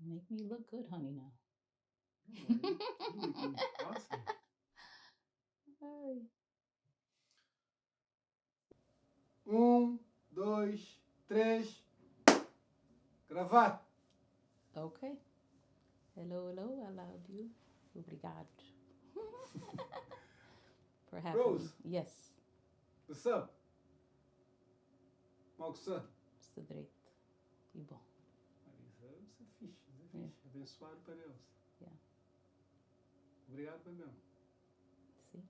Make me look good, honey, now. You looking awesome. Ai. 1, 2, 3, gravar! Ok. Hello, hello, I love you. Obrigado. For having Rose. me. Yes, What's up? Mo ku sta? Sta dretu. E bo? Isso é, isso é fixe, isso é fixe. Abençoado pa Deus. Yeah. Obrigado pa ben. Sim.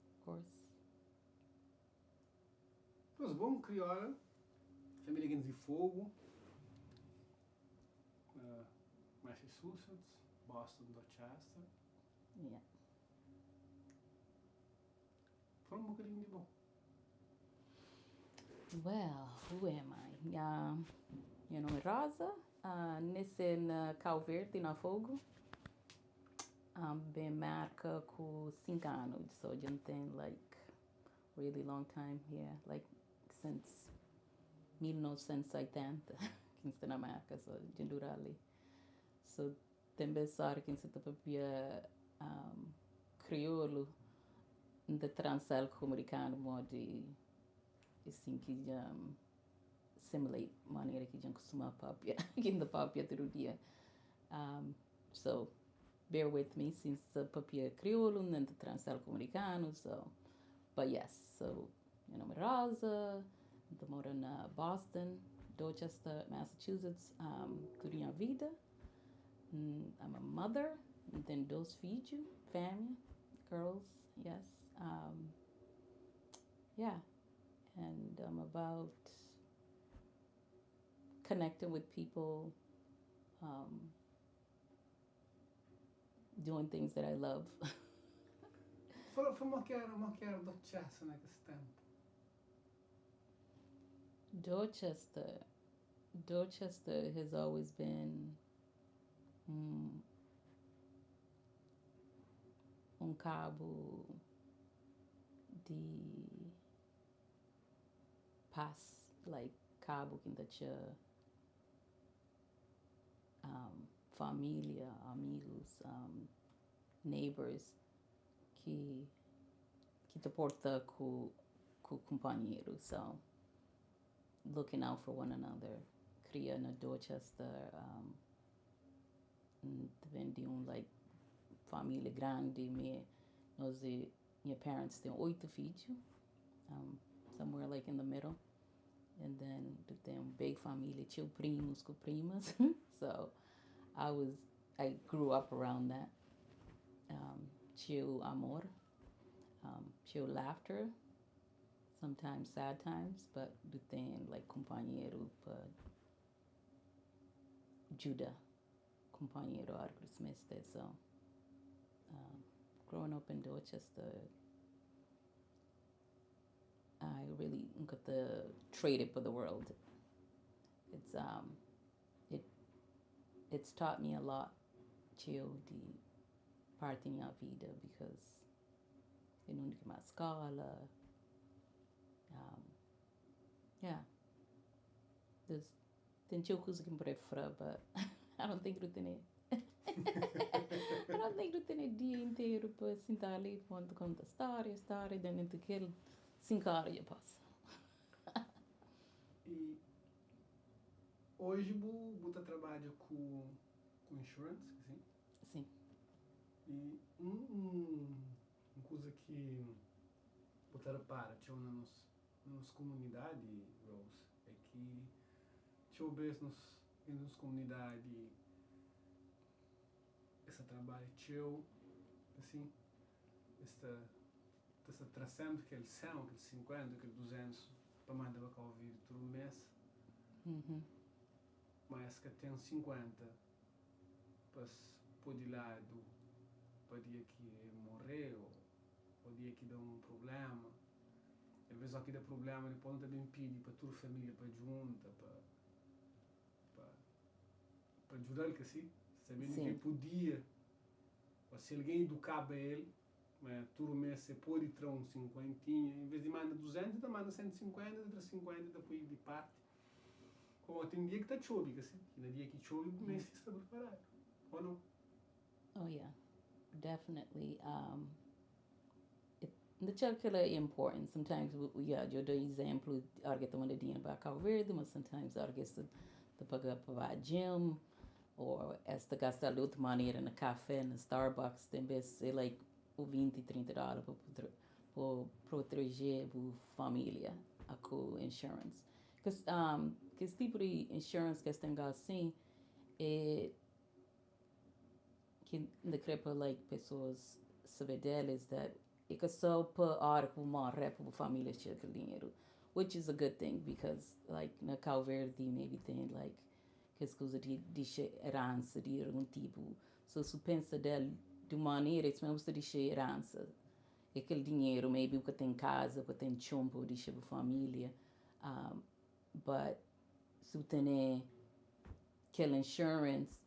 Of course. Rose, bom criola, família Guinness de Fogo, Massachusetts, Boston, Dorchester. Yeah. Fala um bocadinho de bo. Well, who am I? Nha nome é Rosa, nase na Cabo Verde, na Fogo. Ben Merka ku 5 anu, so dja N ten like really long time here, like since 1980 ki N sta na Merka, so dja N dura li. So ten bes ora ki N sa ta papia kriolu, N ta transa-l ku amerikanu modi asin ki dja N assimilate manera ki dja N kustuma papia, ki N ta papia tudu dia. So bear with me si N sta papia kriolu, N ta transa-l ku amerikanu, so but yes, so nha nome é Rosa, N ta mora na Boston, Dorchester, Massachusetts, tudu nha vida. I'm a mother, N ten dos fidju, fémia, girls, yes. Yeah, and I'm about connecting with people, doing things that I love. Fala mo ki era Dorchester naquele tempo. Dorchester has always been um cabo di paz, like cabo ki ta txeu família, amigos, neighbors ki ta porta ku kunpanheru. So, looking out for one another. Kria na Dorchester, ben di um like família grandi, nos minha parents têm oito filhos, somewhere like in the middle. And then tem um big família, tio primos com primas. So I grew up around that. Tio amor, tio laughter, sometimes sad times, but du ten like kunpanheru pa djuda kunpanheru ora ku meste. So growing up in Dorchester, I really got to trade it for the world. It's um, it it's taught me a lot, tio di parti minha vida because eu não mais escola. Yeah. There's ten txeu kuza ki N prefere, but I don't think nu tene dia interu pa sinta ali pa konta stória, stória, dentu kel 5 ora dja pasa. E hoje bu ta trabadja ku insurance, sim? Sim. E um kuza ki bu ta repara txeu na nos komunidadi, Rose, é ki txeu bes nos komunidadi esse trabalho txeu, assim, esta esta tra sempre aquele 100, aquele 50, aquele 200 para mandar para cá ouvir todo mês, mas que tem 50 para pôr de lado para dia que morrer ou dia que dá um problema. Às vezes aqui dá problema, depois também pede para toda a família para junta, para ajudar ele que assim, sabendo que podia, ou se alguém educava ele, mas todo mês você pode trazer um cinquentinha, em vez de mandar 200, então manda 150, traz 50, depois de parte. Pamodi ten dia ki ta txobe, ka si? I na dia ki txobe bu meste sta priparadu, ô nau? Oh yeah, definitely. It, the kel-la é important. Sometimes, yeah, eu dou exemplo, algen ta manda dinheru pa Cabo Verde, mas sometimes algen ta paga pa ba gym, or es ta gasta di otu manera na kafé, na Starbucks, ten bes é like o 20, $30 pa proteje a família ku insurance. Because kes tipu di insurance ki es ten assim é ki N kre pa like pesoas sabe deles that é ka só pa ora ki bu morre pa bu família txega kel dinheru, which is a good thing because like na Cabo Verde maybe tem like kes kuza di heransa di algum tipu. So se pensa del di uma maneira, isso mesmo di heransa. É aquele dinheiro, maybe que tem casa, que tem chumbo, deixa a família. But se tem aquele insurance,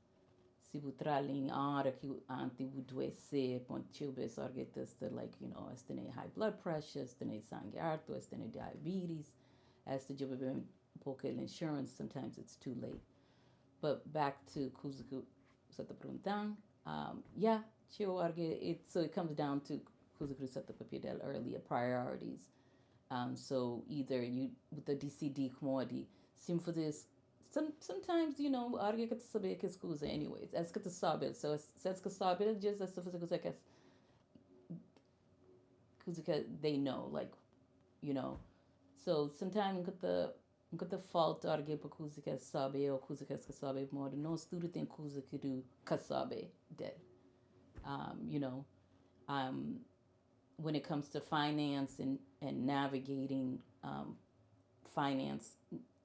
se bu tra em hora que antes bu adoecer, ponto txeu bes algen ta like, es tem high blood pressure, es tem sangue alto, es tem diabetes, es ta djobe ben pouco insurance, sometimes it's too late. But back to kuza ki sa ta perguntando, yeah, txeu algen, so it comes down to kuza ki sa ta papia del earlier, priorities. So either you with the decidi kumodi, sim fazer sometimes, algen ka ta sabe kes kuza anyways. Es ka ta sabe, so se es ka sabe, just es ta fazer kuza que es kuza que they know, like. So sometimes ka ta falta algen pa kuza que es sabe ou kuza que es ka sabe, modo nos tudo tem kuza que du ka sabe del. When it comes to finance and navigating finance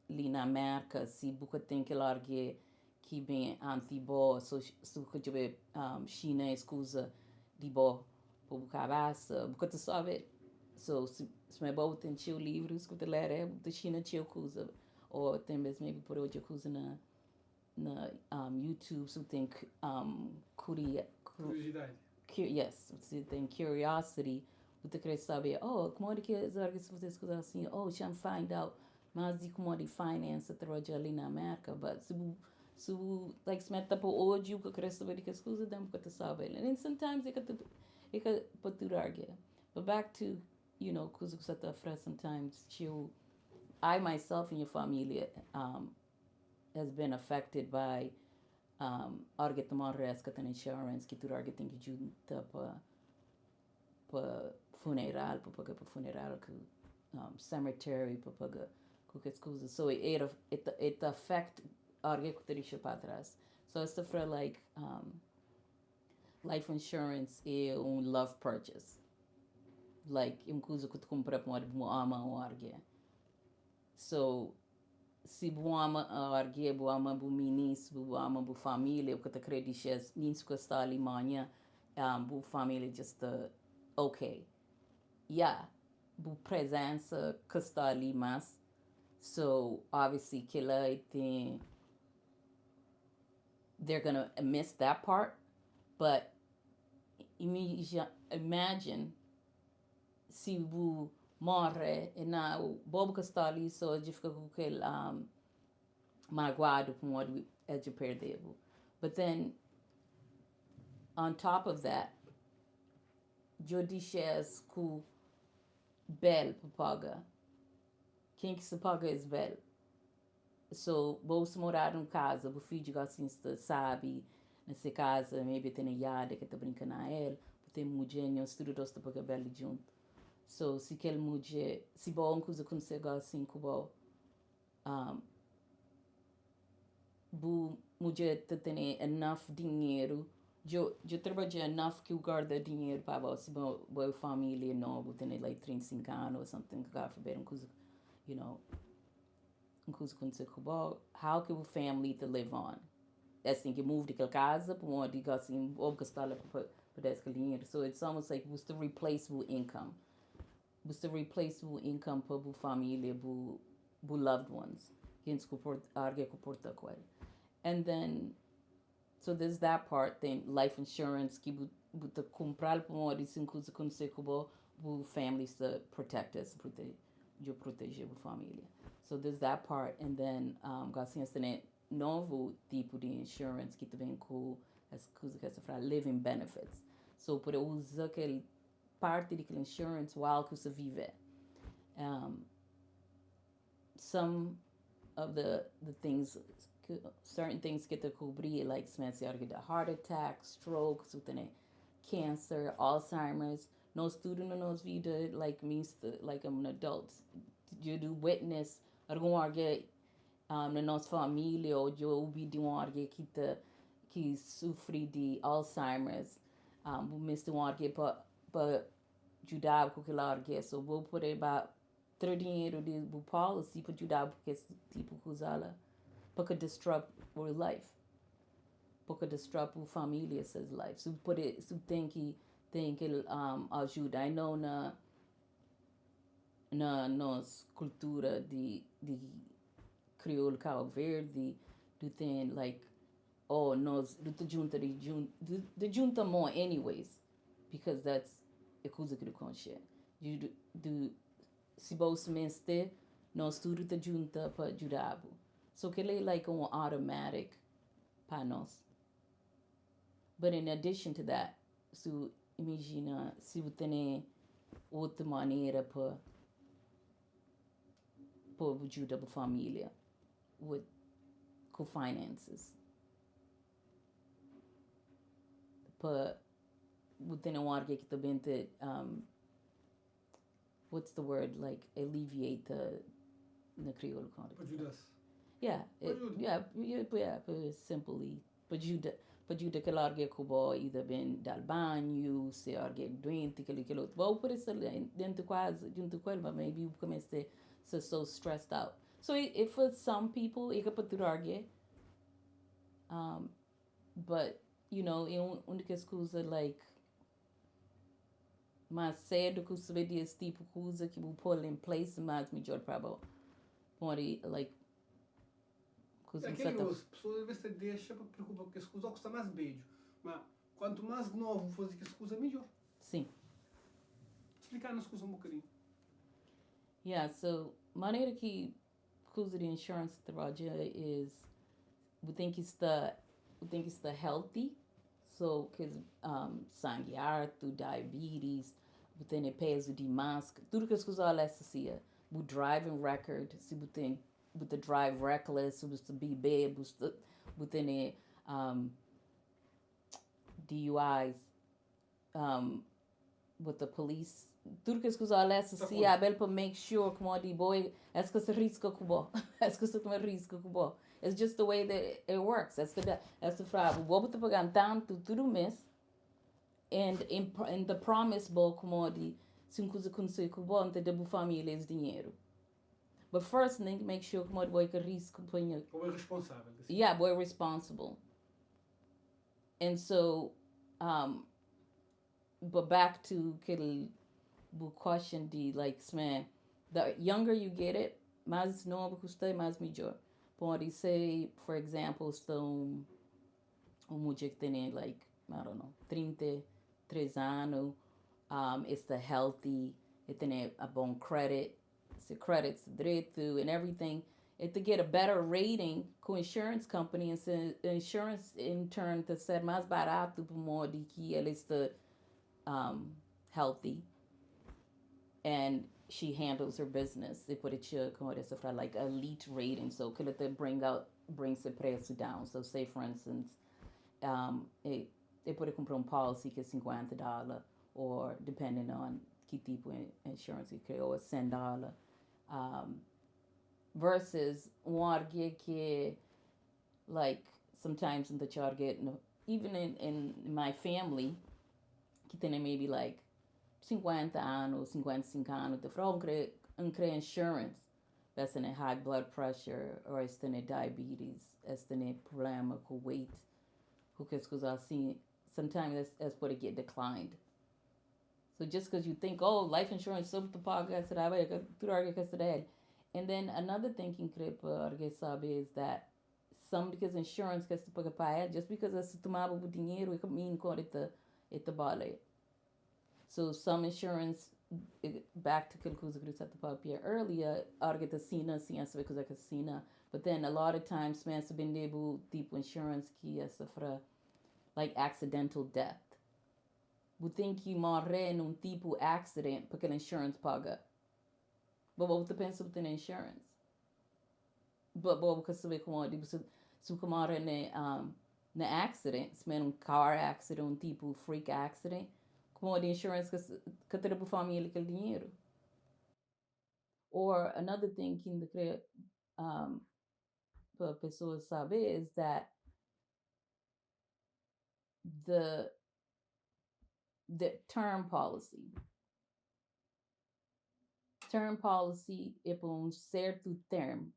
li na Amérika, si bu ka ten kel algen ki ben anti bo, so, si bu ka djobe xina es kuza di bo pa bu kabesa, bu ka ta sabe. So, si me bo ten txeu livrus ku ta lere, bu ta xina txeu kuza. Ou ten bes maybe por odja kuza na YouTube, so ten Curiosidade. Yes, se tem curiosity, bu ta kre sabe, oh, como é que as orgas fazer as coisas assim, oh, deixa eu find out, mas de como de finance trabalha ali na América, but se bu, like, se mete pa hoje, bu ka kre saber de que as coisas, then bu ka ta sabe. And then sometimes é ka pa tudo algen. But back to, kuza ki sa ta fra sometimes, txeu, I myself and your família has been affected by algen ta morre, es ka ten insurance, ki tudo algen ten ki junta pa funeral, pa paga pa funeral, ku cemetery, pa paga ku kes kuza. So it affect algen ku ta dixa pa trás. So es ta fra like life insurance é um love purchase. Like um kuza ku tu kumpra pamodi bu ama um algen. So si bu ama algen, bu ama bu minis, bu ama bu família, bu ka ta kre dixa nin si ka sta ali manhã, bu família just okay. Yeah, bu presença ka sta ali mas. So obviously kel-la tem they're gonna miss that part, but imagine si bu morre e na bo bu ka sta ali, so dja fika ku kel magoado pamodi el dja perde-bu. But then on top of that, djo dixa-s ku bill pa paga. Ken ki se paga es bill? So, bo se morar num casa, bu fidju gosta sta sabe na se casa, maybe tem yada que ta brinca na el, bu tem mulher, nhos tudo dos ta paga bill junto. So, si kel mulher, si bo um kuza acontecer assim ku bo, bu mulher ta ten enough dinheru, djo trabadja enough ki guarda dinheru pa bo, si bo família novo, tem like 35 anos or something, God forbid, um kuza, um kuza acontecer ku bo, how can o family to live on? Assim, que move di kel casa, pamodi, assim, ou gastar lá pa des kel dinheru. So it's almost like bu sta replace bu income. Bu sta replace bu income pa bu família, bu loved ones. Quem ku port, algen ku porta ku el. And then, so there's that part, then life insurance ki bu ta kumpra pamodi si um kuza acontecer ku bo, bu family sta protected, se prote, Dja proteje bu família. So there's that part, and then gosi nhos tene novu tipu di insurance ki ta ben ku es kuza ki es ta fla living benefits. So pode uza kel parti di kel insurance while ki bu sta vive. Some of the things, certain things ki ta kubri, like sima si algen da heart attack, stroke, si bu tene cancer, Alzheimer's. Nos tudu na nos vida, like me, like I'm an adult, dja du witness algun algen na nos família ou dja obi di un algen ki ta ki sufri di Alzheimer's. Bu meste un algen pa djuda-bu ku kel algen. So bu pode ba tra dinheru di bu policy pa djuda-bu ku kes tipu kuza la, pa ka disrupt your life, pa ka disrupt bu família ses life. So pode, so ten ki ten kel ajuda. I know na nos kultura di kriolu Cabo Verde, du ten like, oh, nos du ta junta di junta mo anyways, because that's é kuza ki du konxe. Du si bo meste, nos tudu ta junta pa djuda-bu. So kel é like un automatic pa nos. But in addition to that, su imagina si bu tene outra maneira pa bu djuda bu família with ku finances. Pa bu tene un algen ki ta ben te what's the word, like alleviate the, na kriolu Pa djuda-s. Yeah, it, Ajuda. Yeah, pa simply pa djuda kel algen ku bo ida ben dal banho, se algen doente, kel outro. Bo pode ser dentro quase junto com ele, but maybe you começa a ser so stressed out. So it for some people, it pa tudu algen. But é un di kes kuza like mais cedo que saber desse tipo kuza ki bu pôr in place, mais melhor para bo. Pode like kuza É que aquele certa as pessoas às vezes te deixa para preocupar com as coisas, ou que está mais beijo. Mas quanto mais novo fazer que as coisas, melhor. Sim. Explicar-nos coisas um bocadinho. Yeah, so maneira ki kuza di insurance trabadja is bu ten ki sta healthy. So, cause sangue alto, diabetes, bu ten peso demais, tudo que as coisas lá associa. Bu driving record, si bu ten bu ta drive reckless, si bu sta bebe, bu ten DUIs, with the police, tudo que as coisas lá associa, bel pa make sure como di boy, es que se risca ku bo, es que se toma risco ku bo. It's just the way that it works. Es que fra, bu bo ta pagar tanto tudo mês, and in the promise bo como di se um coisa acontecer com bo, então da bu família esse dinheiro. But first, tem que make sure como di boy que risco põe. Ou é responsável, assim. Yeah, boy responsible. And so, but back to kel bu question di like, man, the younger you get it, mais novo que está, mais melhor. Pode ser, for example, está um mulher que tem like, I don't know, 33 anos, está healthy, e tem a bom credit, se credits direito and everything, and to get a better rating com insurance company, and se insurance in turn to ser mais barato por modo que ela está healthy and she handles her business. They put it como essa frase, like elite rating, so que ela te brings the preço down. So say, for instance, e pode comprar um policy que é $50 or, depending on que tipo de insurance que ou é $100, versus um alguém que like sometimes in the target, even in my family, que tem maybe like 50 anos, 55 anos, de fala, um crê insurance, esse tem high blood pressure, ou esse tem diabetes, esse tem problema com weight, qualquer coisa assim, sometimes es pode get declined. So just because you think, oh, life insurance, so tu paga, será, tudo que será. And then another thing que crê para alguém sabe is that some because insurance que se paga para just because se tomava o dinheiro e mean com it bale. So some insurance back to kel kuza ki nu sta ta papia earlier, ora ki ta sina, sin es sabe kuza ki es sina. But then a lot of times sima es ta bende-bu tipo insurance ki es ta fra like accidental death. Bu ten ki morre nun tipo accident pa kel insurance paga. But bo bu ta pensa bu tene insurance. But bo bu ka sabe kumodi bu si bu ka morre ne um na accident, sima un car accident, un tipo freak accident, kumodi insurance ka ka ta da bu familia kel dinheru. Or another thing ki N ta kre um pa pessoas sabe is that the the term policy. Term policy é pa un sertu term.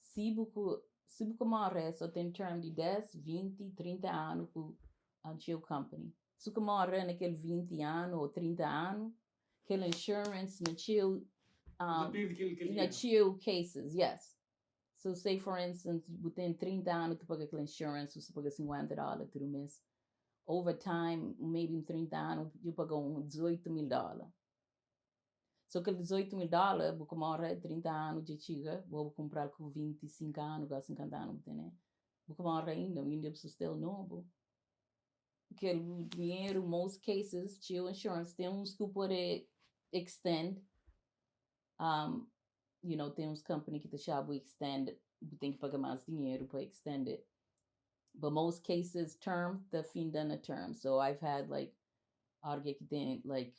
Si bu ku si bu ka morre so ten term di 10, 20, 30 anu ku txeu company. Si bu ka morre na kel 20 anu o 30 anu, kel insurance na txeu um, na txeu cases, yes. So say for instance bu ten 30 anu ta paga kel insurance, bu sta paga 50 dola tudu mes. Over time, maybe un 30 anu, bu paga un 18 mil dola. So kel 18 mil dola bu ka morre 30 anu dja txiga, bo bu kumpral ku 25 anu, gosi 50 anu bu tene, bu ka morre ainda, inda bu sta still nobu. Kel dinheru, most cases, txeu insurance, ten uns ki bu pode extend, um, you know, ten uns company ki ta xa-bu extend, bu ten ki paga mas dinheru pa extend it. But most cases, term ta finda na term. So I've had like, algen ki ten like,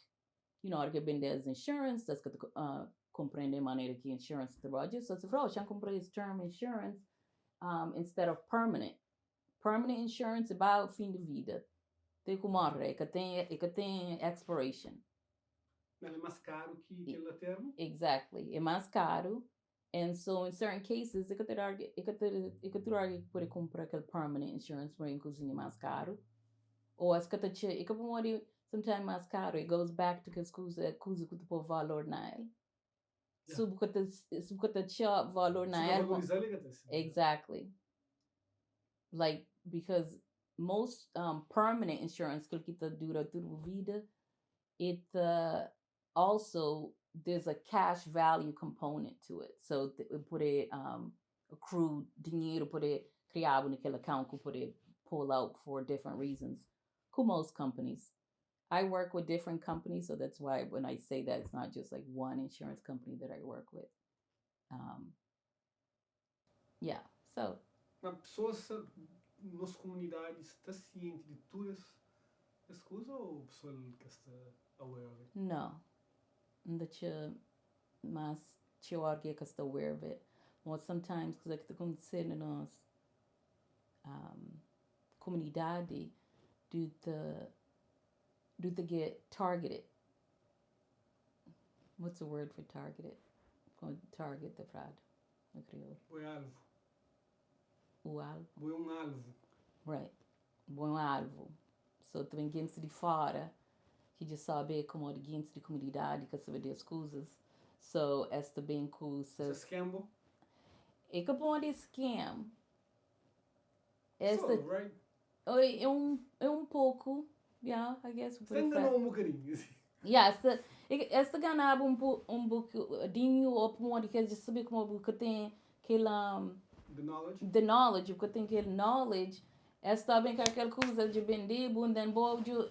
you know, algen bende es insurance, es ka ta komprende manera ki insurance ta trabadja, so es fla, oh, xa-m kunpra es term insurance instead of permanent. Permanent insurance é ba fin di vida, te ku morre, e ka ten, e ka ten expiration. El é más karu ki kel la termu? Exactly, é más karu, and so in certain cases e ka ta da algen, e ka ta, e ka tudu algen ki pode kunpra kel permanent insurance pamodi un kuzinha más karu, ô es ka ta txeu, e ka pamodi sometimes más karu, it goes back to kes kuza, kuza ku ta poi valor na el. Si bu ka ta, si bu ka ta txeu valor na Si ka el, valorizal e ka ta ser. Exactly. Like, because most permanent insurance, kel ki ta dura tudu bu vida, it also there's a cash value component to it. So pode accrue dinheru, pode kriabu na kel account ku pode pull out for different reasons ku most companies. I work with different companies, so that's why when I say that it's not just like one insurance company that I work with. Yeah, so. Ma pesoas, nos komunidadi sta sienti di tudu es es kuza ou pesoal ka sta aware of it? No. N ta txeu mas txeu algen ka sta aware of it. Mo sometimes kuza ki ta kontise na nos komunidadi du ta du ta get targeted. What's the word for targeted? Target ta fradu na kriolu. Bo é alvu. O alvu. Bo é un alvu. Right. Bo é un alvu. So ta ben gentis di fora ki dja sabe kumodi gentis di komunidadi ka sabe des kuzas. So es ta ben ku ses. Ses scam bo? É ka pamodi é scam. Es ta. So, right. Oi, é un, é un poku, yeah, I guess. Sta enganou un bokadinhu, assim. Yeah, es ta, es ta ganaba un, un bokadinhu ou pamodi ki es dja sabe kuma bu ka ten kel, The knowledge. The knowledge, bu ka ten kel knowledge, es ta ben ku kel kuza dja bende-bu, and then bo dja,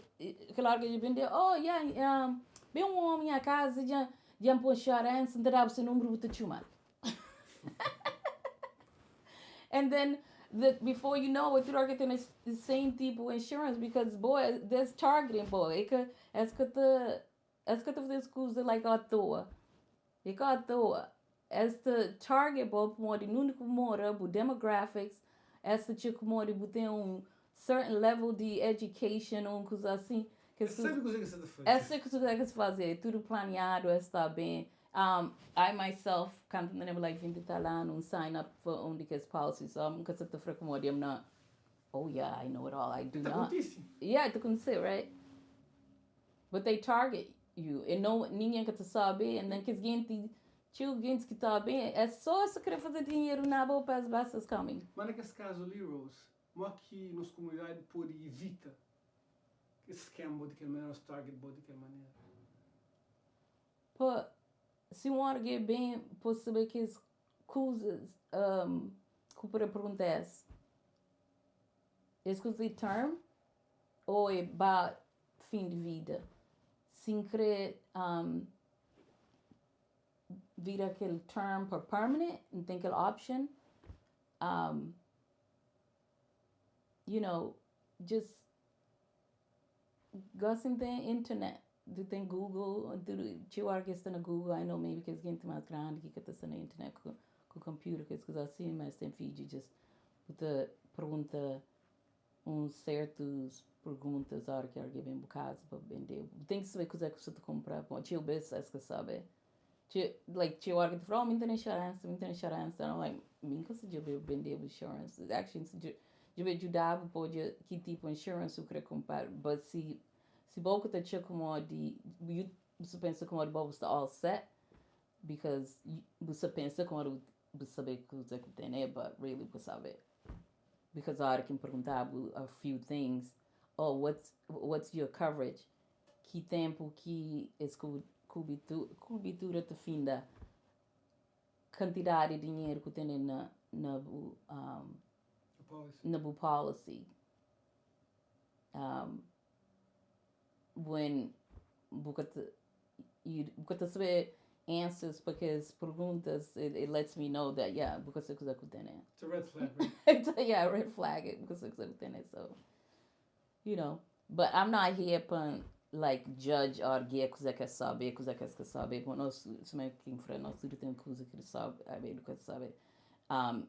kel ora ki dja bende, oh yeah, ben un omi nha kaza dja, dja N poi insurance, N ta da-bu se nunbru bu ta txuma-l. And then the, before you know it, tudu ora ki ten the same tipo insurance because boy, there's targeting boy. É ka, es ka ta, es ka ta faze es kuza like à toa. É ka à toa. Es ta target bo pamodi nunde ki bu mora, bu demographics, es ta txeu pamodi bu ten un certain level di education ou un kuza assim. Es sabe kuze ki es ta faze. Es sabe kuze ki es ta faze. É tudu planeadu, es sta ben. I myself, kantu N teneba like 20 i tal anu, N sign up for un di kes policies, so N ka sa ta fla kumodi I'm not, oh yeah, I know it all, I do Ta not. kontise. Yeah, ta kontise, right? But they target you, and no, ningen ka ta sabe, and then kes genti, txeu gentis ki ta ben, é só es ta kre faze dinheru na bo pa es best is coming. Ma na kes kazu li, Rose, mo ki nos komunidadi pode ivita kes scam bo di kel manera, os target bo di kel manera? Pa si un algen ben pa sabe kes kuzas ku pode pergunta es. Es kuza di term ou é ba fim di vida? Si N kre vira kel term pa permanent, N ten kel option. Just gosi ten internet, tu ten Google, tudu txeu algen sta na Google. I know maybe kes gente mais grandi ki ka ta sta na internet ku computer, kes kuza assim, mas ten fidju, just bu ta pergunta uns certos perguntas hora ki algen ben bu casa pa bende. Bu ten ki saber kuza ki você ta comprar. Bom, txeu bes es ka sabe. Txeu, like, txeu algen ta fala, "Oh, mi ten insurance, mi ten insurance." And I'm like, "Mi ka sa djobe bende bu insurance." Actually, djobe djuda-bu pode ki tipo insurance u kre comprar. But si bo ka ta txeu como di, you, você pensa como bo sta all set, because você pensa como bu sabe kuza ku ten, but really bu sabe. Because a hora que me perguntava a few things, "Oh, what's your coverage? Ki tempo ki es cobertura te finda? Quantidade de dinheiro que tem na bu Policy. Na bu policy?" When bu ka ta sabe answers pa kes perguntas, it lets me know that, yeah, bu ka sabe kuza ku ten. It's a red flag, right? It's a, yeah, red flag bu ka sabe kuza ku ten. So, but I'm not here pa like judge algen kuza ke sabe, kuza ke ka sabe. Bom, nós, suma ki fala, nós tudo tem kuza que sabe, a do que sabe.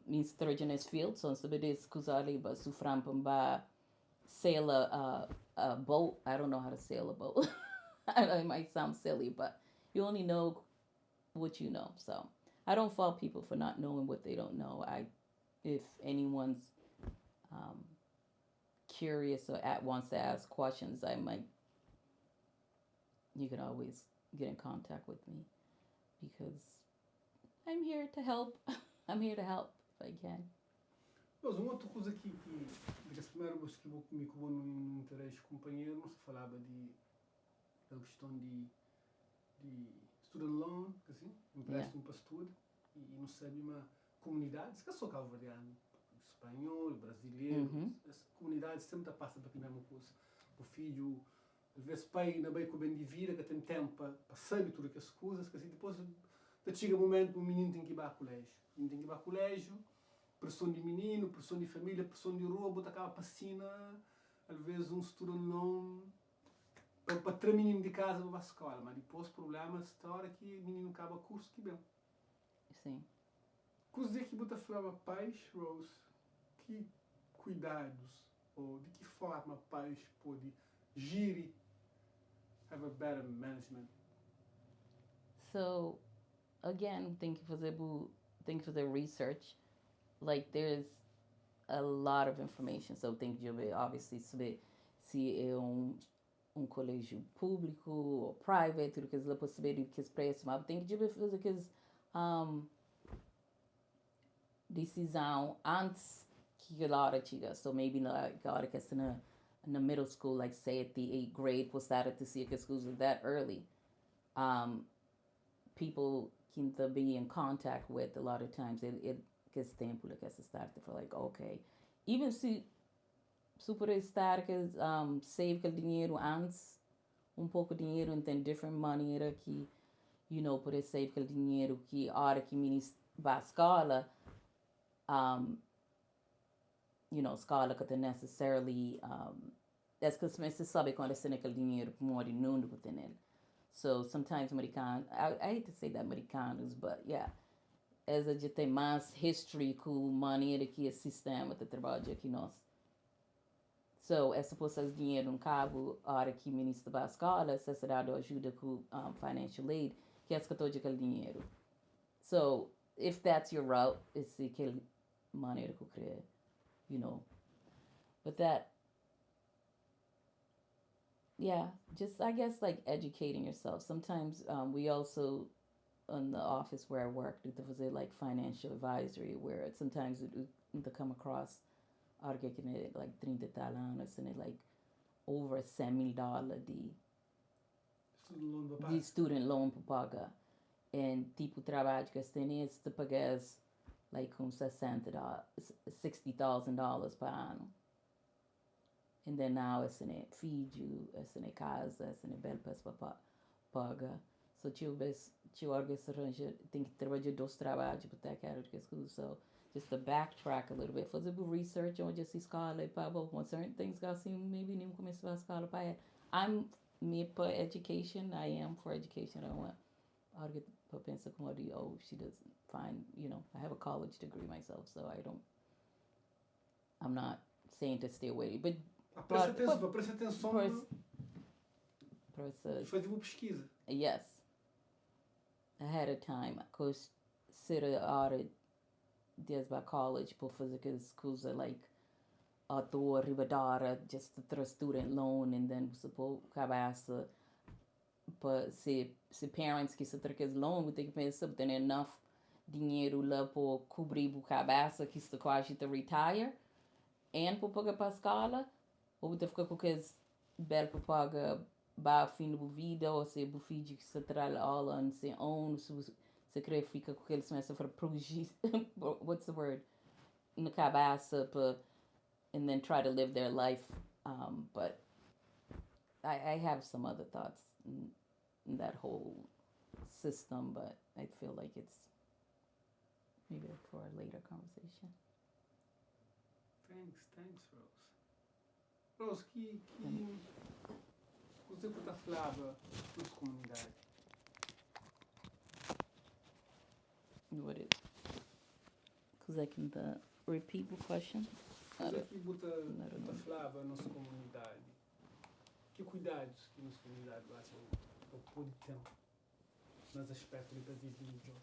Mi trabadja nesse field, so sabe des kuza ali, but su fram pa sail a boat. I don't know how to sail a boat. I know it might sound silly, but you only know what you know. So I don't fault people for not knowing what they don't know. If anyone's curious or wants to ask questions, I might. You can always get in contact with me because I'm here to help. I'm here to help if I can. Mas uma outra coisa que de que primeiro vez que vou comigo que vou num interesse companheiro, não se falava de aquela questão de student loan, assim, empréstimo para estudo, e não sabe uma comunidade, se que sou cabo-verdiano, espanhol, brasileiro, essa comunidade sempre passa por aquela mesma coisa. O filho, às vezes pai ainda bem com bem de vida, que tem tempo para saber tudo que as coisas, que assim, depois chega um momento que o menino tem que ir para o colégio. O menino tem que ir para o colégio, pressão de menino, pressão de família, pressão de rua, bota aquela piscina, às vezes um student loan para trazer menino de casa para a escola, mas depois o problema história que o menino acaba curso que bem. Sim. Coisa que bota falava pais, Rose, que cuidados ou de que forma pais pode gerir, have a better management? So, again, tem que fazer research. Like, there's a lot of information. So tem que ver, obviously, saber se é um colégio público ou private, tudo que eles saber que os preços, mas tem que fazer aqueles decisão antes que a hora chega. So maybe like a hora que está na middle school, like say at the eighth grade, we'll start to see que schools are that early. People can be in contact with a lot of times it gets tempo que se start for like, okay, even se super estar que save aquele dinheiro antes, um pouco de dinheiro, e tem different maneira que poder save aquele dinheiro que a hora que mini vai à escola, escola que tem necessarily é que você sabe quando você tem aquele dinheiro more no que tem ele. So sometimes americano, I hate to say that americanos, but yeah, as a gente tem mais history com maneira que o sistema de trabalho aqui nós. So, é suposto dinheiro no cabo, a hora que o ministro vai à escola, se dado ajuda com financial aid, que é que todo aquele dinheiro. So, if that's your route, it's aquele maneira que eu creio. But that, yeah, just I guess like educating yourself. Sometimes we also, in the office where I work, do fazer like financial advisory, where sometimes it, to come across alguém que tem like 30 tal anos, and like over 100 mil dólares de Student loan pa Di paga. student loan pa paga. And tipo trabadju ki es tene, es ta paga-s like un 60 $60,000 pa anu. And then now es tene fidju, es tene kaza, es tene bel pa es pa paga. So txeu bes, txeu ora ki es ranja, ten ki trabadja dos trabadju pa take care di kes kuza. So just to backtrack a little bit, faze bu research odja si skola é pa bo, certain things gosi maybe nin kumesa ba skola pa el. I'm me pa education, I am for education. I don't want ora ki pa pensa kuma di, oh, she doesn't find, I have a college degree myself, so I don't, I'm not saying to stay away, but Pa presta atenson, pa presta atenson presta e faze bu peskiza. Yes. Ahead of time, 'cause ser ora di es ba college pa faze kes kuza like atoa riba d'ora just to tra student loan and then bu po kabesa pa se parents ki sa tra kes loan, bu ten ki pensa bu ten enough dinheru la pa kubri bu kabesa ki sta quasi ta retire and pa paga pa skola, ou bu ta fika ku kes bel pa paga ba fin di bu vida, ou se bu fidju ki sa tra all on se own, se bu se kre fika ku kel semestre for progi, what's the word, na kabesa pa and then try to live their life. But I have some other thoughts in that whole system, but I feel like it's maybe for a later conversation. Thanks, thanks, Rose. Rose, ki kuze ku ta flaba nos komunidadi? What is? Kuze ki ta repeat the question? Kuze ki bu ta flaba nos komunidadi? Ki kuidadus ki nos komunidadi bu atxa pa pode ten nes aspecto di pa vive midjor?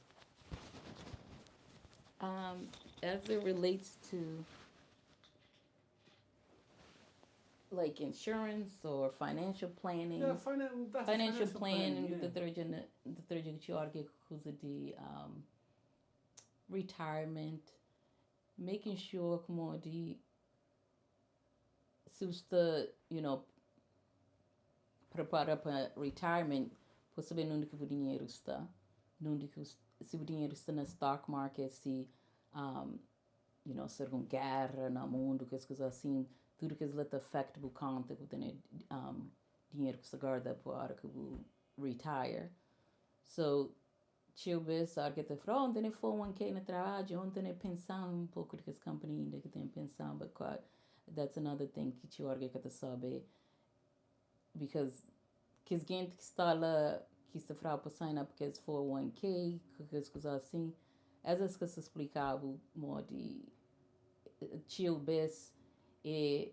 As it relates to like insurance or financial planning. Yeah, that's financial planning, yeah. The third ki kuza di retirement, making sure como di si sta, prepara pa retirement, pa saber onde que o dinheiro está, onde que se o dinheiro está na stock market, se se alguma guerra no mundo, que as coisas assim, tudo que isso affect o conta que tem dinheiro que se guarda para a hora que o retire. So, txeu bes, a hora que te fala, oh, tem 401k na trabalho, onde tem pensão, um pouco de que as company ainda que tem pensão, but quite, that's another thing que txeu hora que te sabe, because que gente que está lá, que se fala para sign up que é 401k, que as coisas assim, essas que se explicava, modo de txeu bes, e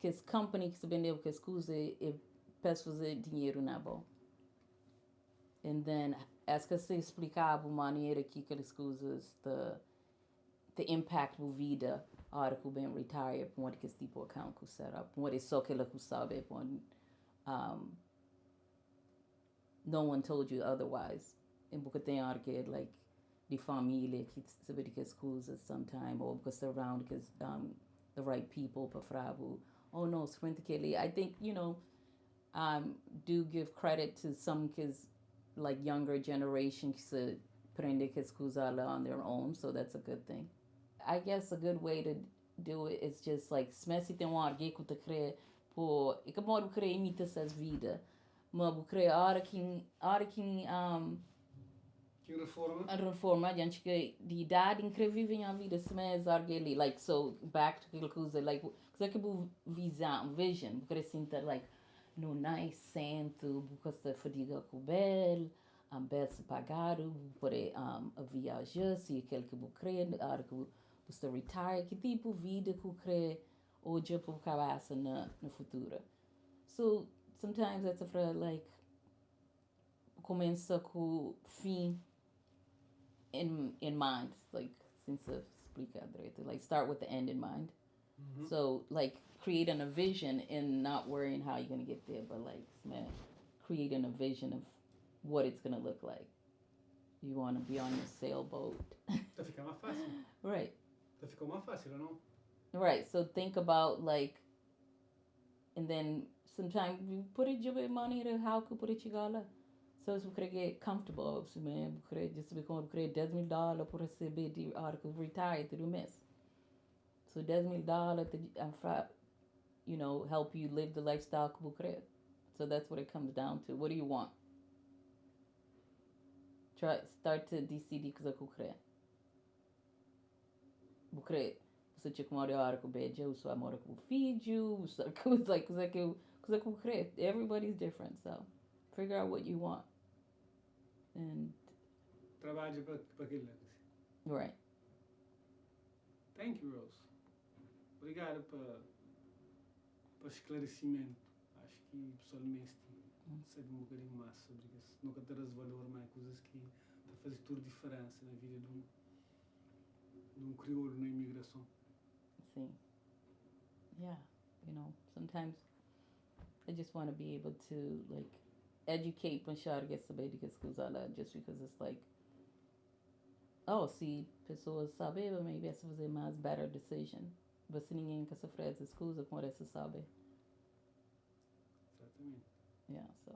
que as company que se vendeu que as coisas e peço fazer dinheiro na boa. And then, as que se explicava a maneira que aquelas coisas te impact a vida a hora que o bem retire, como que esse tipo de account que set up, como é só aquilo que sabe, when no one told you otherwise. E porque tem hora que like de família que sabe de que as coisas sometime, ou porque surround que the right people para falar, oh no, sprint que I think, do give credit to some kids, like younger generation que se prende que as coisas on their own, so that's a good thing. I guess a good way to do it is just like, se tem um alguém que te crê, pô, e que modo crê imita essas vida, mas crê a hora que Que reforma? A reforma, gente que de idade em que vivem a vida, se me alguém like, so back to aquilo que usa, like, que que bu visão, vision, porque sinta like, no nice sento, porque se fadiga com bel, um bel se pagar, por a viajar, se aquele que bu crê, a hora que você retire, que tipo de vida que crê hoje por cabeça na futuro. So, sometimes that's a like, começa com fim in mind, like, since I explica direito, like, start with the end in mind. So, like, creating a vision and not worrying how you're going to get there, but, like, man, creating a vision of what it's going to look like. You want to be on your sailboat. Tá ficando mais fácil. Right. Tá ficando mais fácil, ou não? Right. So think about, like, And then sometimes bu pode djobe manera how ki bu pode txiga la. So si bu kre get comfortable, si bu kre dja sabe kuma bu kre 10 mil dólar pa resebe di ora ki bu retire tudu mês. So 10 mil dólar ta help you live the lifestyle ki bu kre. So that's what it comes down to. What do you want? Try, start to disidi kuza ki bu kre. Bu kre, bu sta txeu kumodi ora ku bedja, bu sta mora ku bu fidju, bu sta like kuza ki bu kre. Everybody's different, so figure out what you want. And Trabadja pa kel la. Right. Thank you, Rose. Obrigado pa esclarecimento. Acho que pessoal meste sabe um bocadinho mais sobre isso. Nunca terás valor, mas coisas que tá fazendo toda a diferença na vida de um crioulo na imigração. Sim. Yeah, sometimes I just want to be able to, like, educate pa enxerga saber di kes kuza la, just because it's like, oh, se pessoas sabem, maybe essa fazer mais better decision. Mas se ninguém quer sofrer essas coisas, como essa sabe? Exatamente. Yeah, so.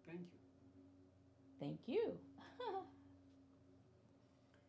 Thank you. Thank you.